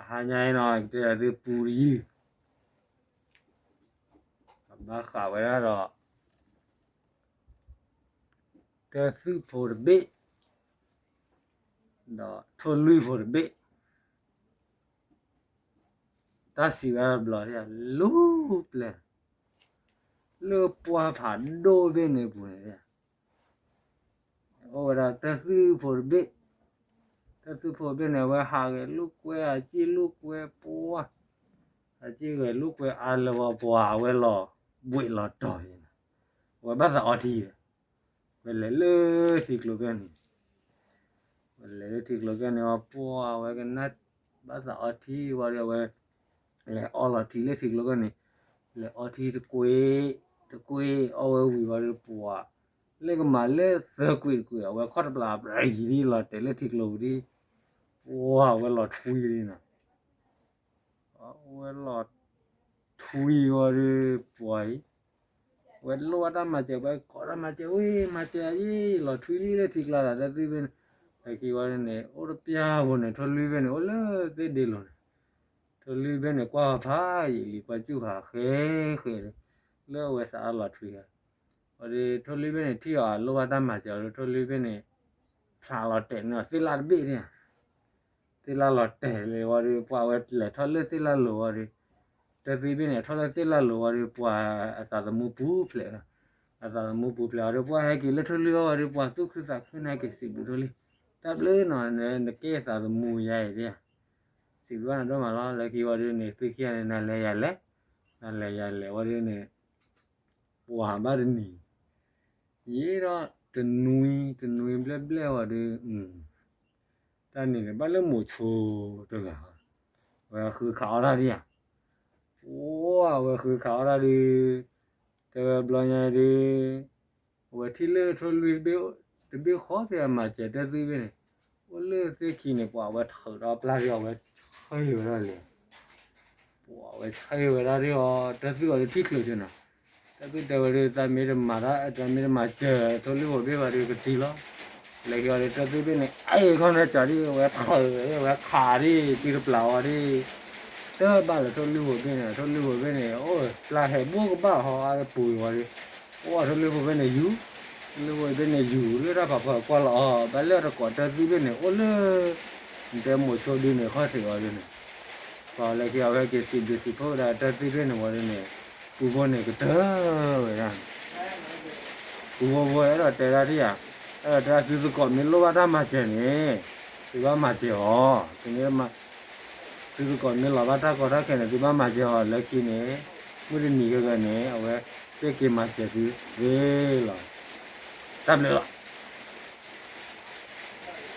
ဟါညါအံၤနီၤ ကတဲဒီးသုပူတယုၢ်, ဘၣ်ဃးဝဲဒၣ်ဒီး တၢ်သူၣ်ဖိတဘ့ၣ် ဒီးထိၣ်လွံၢ်ဖိတဘ့ၣ်, တၢ်စံးဝဲဒၣ်တဘျီ လၢပျဲၢ် လၢပှၢ်ဖးဒိၣ်ဘ့ၣ်န့ၣ်အပူၤန့ၣ် အိၣ်ဝဲဒၣ်တၢ်သူၣ်ဖိတဘ့ၣ်, တၢ်သူၣ်ဖိတဘ့ၣ်န့ၣ် အဝဲဟးဂဲၤလိာ်ကွဲ ဟးစ့ၢ်လိာ်ကွဲပှၢ်, ဟးစ့ၢ်ဂဲၤလိာ်ကွဲအါလၢၤဝဲပှၢ် အဝဲလီၤဘှံးလီၤတီၤအံၤ, အဝဲဘၣ်သးအီထံဝဲ, ဝဲလဲၤလၢထံကျိကဲန့ၣ်, ဝဲလဲၤလၢထံကျိကဲန့ၣ် ပှၢ်ဝဲကနၣ် ဘၣ်သးအီထံဝံၤဒီး အဝဲ လဲၤအီလီၤထံလၢထံကျိကဲန့ၣ်, လဲၤအီထံတကွ့ၢ် တကွ့ၢ် အီဝဲဝံၤဝံၤဒီး ပှၢ် လၢကမၤလၢသၢကွ့ၢ်တကွ့ၢ် အဝဲခီၣ်တပျၢ်ပြးယံၤဒ်လီၤတဲာ်လၢထံကျိပူၤဒ်, ပှၢ်ဝဲလီၤထွံလံနီၤ, ဝဲလီၤထွံဝံၤဒီး ပှၢ်အံၤ ဝဲလိၣ်ဘၣ်တၢ်မၤစၢၤ ဝဲကိးတၢ်မၤစၢၤ ဝံၤမၤစၢၤအံၤ လီၤထွံလံလၢထံကျါဒီး တၢ်သူၣ်ဘ့ၣ်န့ၣ်, လၢခံဝံၤန့ၣ် အိၣ်တပျၢ်ဖိန့ၣ် ထိၣ်လွံၢ်ဘ့ၣ်န့ၣ် အိၣ်လၢသ့ၣ်ဒ့လိၤန့ၣ်, ထိၣ်လွံၢ်ဘ့ၣ်န့ၣ် ကွၢ်ဖးယံာ်လံ ကွၢ်စူၣ်ဖးဃဲဃဲဒီး လၢအဝဲစးထီၣ်လီၤထွံဧါ, ဝံၤဒီးထိၣ်လွံၢ်ဘ့ၣ်န့ၣ် ထံၣ်အီၤလိၣ်ဘၣ်တၢ်မၤစၢၤဒီး ထိၣ်လွံၢ်ဘ့ၣ်န့ၣ် ဖျးလီၤတဲာ်န့ၢ်အီၤသ့ၣ်လၣ်တဘ့ၣ်န့ၣ် သ့ၣ်လၣ်လီၤတဲာ်လံဝံၤဒီး ပှၢ်ဝဲလဲၤထီၣ်လၢသ့ၣ်လၣ်လိၤဝံၤဒီး တၢ်သူၣ်ဘ့ၣ်န့ၣ် ထီၣ်လၢသ့ၣ်လၣ်လိၤဝံၤဒီး ပှၢ်အသးသမူပူၤဖျဲးလီၤ, အသးသမူပူၤဖျဲးဝံၤဒီး ပှၢ်ဟဲက့ၤလၢထိၣ်လွံၢ်အအိၣ်ဝံၤဒီး ပှၢ်သူၣ်ခုသးခုန့ၣ် ဟဲက့ၤစံးဘျုးထိၣ်လွံၢ်, တၢ်ဘျုးနီၤ နကဲသးသမူယါအံၤဒ်, စံးဘျုးနၤဒိၣ်မးလီၤ, လၢခံဝံၤဒီးန့ၣ် သုခံဂၤန့ၣ် နၤလဲၤယၤလဲၤ, နၤလဲၤယၤလဲၤဝံၤဒီးန့ၣ် ပှၢ်ဘၣ်တနံၤ ယံာ်ဒီးတနွံ တနွံဘျဲၣ်ဘျဲၣ်ဝံၤဒီး တၢ်န့ၣ်န့ၣ် ဘၣ်လၢမိၤဆိတဂၤ, အဝဲဃုခးအီၣ်တၢ်ဒံးဧါ, အိၣ် အဝဲဃုခးအီၣ်တၢ်ဒီး တဲဝဲဘျီညါဒီး အဝဲထံၣ်လၢထိၣ်လွံၢ်တဘ့ၣ်တဘ့ၣ်ဃီသ့ၣ်မၤစၢၤတၢ်သူၣ်ဘ့ၣ်န့ၣ်, အိၣ်လၢသ့ၣ်ခံန့ၣ် ပှၤအဝဲထုးထီၣ်ပျၢ်ဒီး အဝဲဆၢဝဲဒၣ်လဲၣ် ပှၤဝဲဆၢဝဲဒၣ်ဒ်အီၤ တၢ်သူၣ်အီၤဒီးထံၣ်ချုးဆ့နီၤ, တၢ်သူၣ်တဲဝဲဒီး သးမ့ၢ်တမၤတၢ် သးမ့ၢ်တမၤစၢၤထိၣ်လွံၢ်ဖိဘ့ၣ်ဘၣ်ဒီးကသံလီၤ, လၢခံအီၤဒီး တၢ်သူၣ်ဘ့ၣ်န့ၣ် အဲၣ်ခီၣ်န့ၣ်ကၠီဒ် အဝဲထုး အဝဲခးဒ် တုၤတပျၢ်ဝံၤဒီး တဘၣ်လၢထိၣ်လွံၢ်ဖိဘ့ၣ်န့ၣ် ထိၣ်လွံၢ်ဖိဘ့ၣ်န့ၣ် အိၣ်ပျၢ်ဟဲဘိကဘၣ်ဟီအါတပူၤဝံၤဒီး အိၣ်ထိၣ်လွံၢ်ဖိဘ့ၣ်န့ၣ်ယူၤ, ထိၣ်လွံၢ်ဖိဘ့ၣ်န့ၣ်ယူၤလၢတၢ်ဖးဖီကွၢ်လီၤအီၤ ဘၣ်လၢတကိးတၢ်သူၣ်ဘ့ၣ်န့ၣ် အိၣ်လၢ နတဲမိၤဆိဒုန့ၣ် ခီၣ်ထံးအီၤဒုန့ၣ်, ပှၤလၢခံအဝဲဟဲက့ၤစံးဘျုးစံးဖှိၣ်ဝဲဒၣ်တၢ်သူၣ်ဘ့ၣ်န့ၣ်ဝံၤဒီးန့ၣ်, ပူဖိန့ၣ်ကတၢၢ်ဝဲဒၣ် ပူဖိဖိအဲၣ်ဒိးတဲဒၣ်ထံၣ်ဧါ, အဲၣ်ဒိးတဲဒၣ်သုသကိးမ့ၢ်လိၣ်ဘၣ်တၢ်မၤစၢၤန့ၣ်, သုဘၣ်မၤစၢၤအီၤ, သုမ့ၢ် သုသကိးမ့ၢ်လီၤဘၣ်တၢ်ကီတၢ်ခဲန့ၣ် သုဘၣ်မၤစၢၤအီၤလၢခံန့ၣ်, မုၢ်တနံၤခဲကန့ၣ် အဝဲသ့ၣ်က့ၤမၤစၢၤသုသ့လီၤ, တၢ်ဘျုးလီၤ.